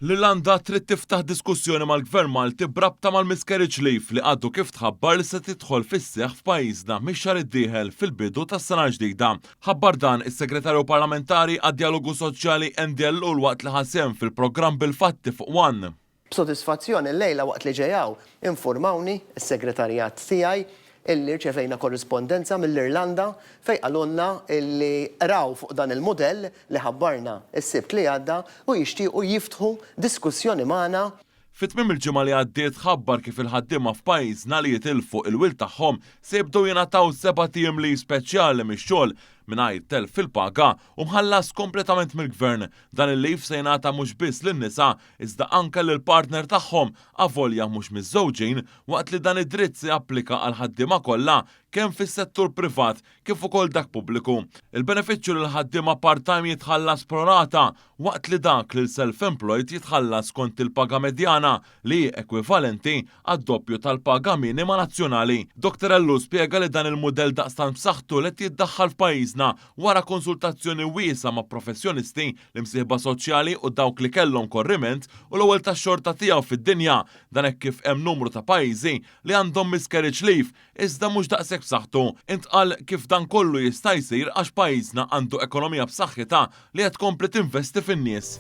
L-Irlanda trid tiftaħ diskussjoni mal-Gvern Malti b'rabta mal-miscarriage leave li għadu kif tħabbar li se tidħol fis-seħħ f'pajjiżna mix-xahar id-dieħel fil-bidu tas-sena l-ġdida. Ħabbar dan is-Segretarju Parlamentari għad-Djalogu Soċjali Andy Ellul waqt li ħa sehem fil-programm Bil-Fatti fuq one. B'sodisfazzjon illejla waqt li ġej hawn infurmawni s-segretarjat tiegħi illi rċevejna korrispondenza mill-Irlanda fejn qalulna illi qraw fuq dan il-mudell li ħabbarna s-Sibt li għadda u jixtiequ jiftħu diskussjoni magħna. Fi tmiem il-ġimgħa li għaddiet ħabbar kif il-ħaddiema f'pajjiżna li jitilfu il-wild tagħhom se jibdew jingħataw sebat ijiem leave speċjali mix-xogħol mingħajr telf fil-paga u mħallas kompletament mill-Gvern. Dan il-leave se jingħata mhux biss lin-nisa iżda anke lill-partner tagħhom avolja mhux miżżewġin waqt li dan id-dritt se japplika għall-ħaddiema kollha kemm fis-settur privat kif ukoll dak pubbliku. Il-benefiċċju lill-ħaddiema part-time jitħallas pro rata waqt li dak lil self-employed jitħallas skont il-paga medjana li hi ekwivalenti għad-doppju tal-paga minima nazzjonali. Dottor Ellul spjega li dan il-mudell daqstant b'saħħtu li qed jiddaħħal f'pajjiżna wara konsultazzjoni wiesgħa ma' professjonisti, l-imsieħba soċjali u dawk li kellhom korriment u l-ewwel tax-xorta tiegħu fid-dinja. Dan hekk kif hemm numru ta' pajjiżi li għandhom miscarriage leave iżda mhux daqshekk b'saħħtu. Intqal kif dan kollu jista' jsir għax pajjiżna għandu ekonomija b'saħħitha li qed tkompli tinvesti fin-nies.